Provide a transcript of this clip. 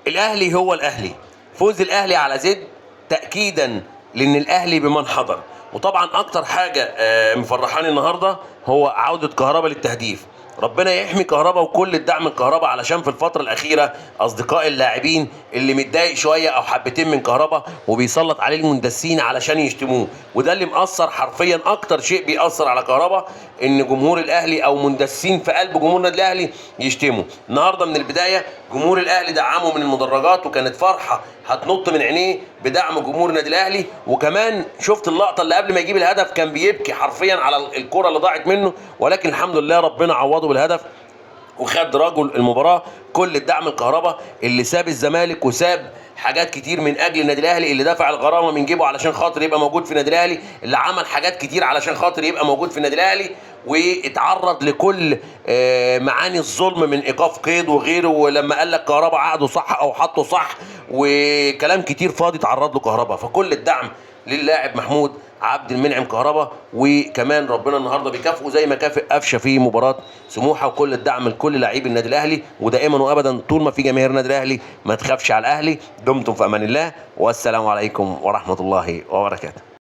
الاهلي هو الاهلي. فوز الاهلي على زد تاكيدا لان الاهلي بمن حضر. وطبعا اكتر حاجة مفرحاني النهارده هو عوده كهربا للتهديف. ربنا يحمي كهربا وكل الدعم الكهربا، علشان في الفترة الاخيرة اصدقاء اللاعبين اللي متضايق شوية او حبتين من كهربا وبيسلط عليه المندسين علشان يشتموه، وده اللي مأثر حرفيا. اكتر شيء بيأثر على كهربا ان جمهور الاهلي او مندسين في قلب جمهور النادي الاهلي يشتموا. النهارده من البداية جمهور الاهلي دعمه من المدرجات، وكانت فرحه هتنط من عينيه بدعم جمهور النادي الاهلي. وكمان شفت اللقطة اللي قبل ما يجيب الهدف كان بيبكي حرفيا على الكره اللي ضاعت منه، ولكن الحمد لله ربنا عوضه بالهدف وخد رجل المباراة. كل الدعم الكهرباء اللي ساب الزمالك وساب حاجات كتير من اجل النادي الاهلي، اللي دفع الغرامة من جيبه علشان خاطر يبقى موجود في النادي الاهلي، اللي عمل حاجات كتير علشان خاطر يبقى موجود في النادي الاهلي، واتعرض لكل معاني الظلم من ايقاف قيد وغيره، ولما قال لك كهربا عقده صح او حطه صح وكلام كتير فاضي اتعرض له كهربا. فكل الدعم للاعب محمود عبد المنعم كهربا، وكمان ربنا النهارده بيكافئه زي ما كافئ قفشه في مباراة سموحه. وكل الدعم لكل لاعبي النادي الاهلي، ودائما وابدا طول ما في جماهير النادي الاهلي ما تخافش على الاهلي. دمتم في امان الله، والسلام عليكم ورحمة الله وبركاته.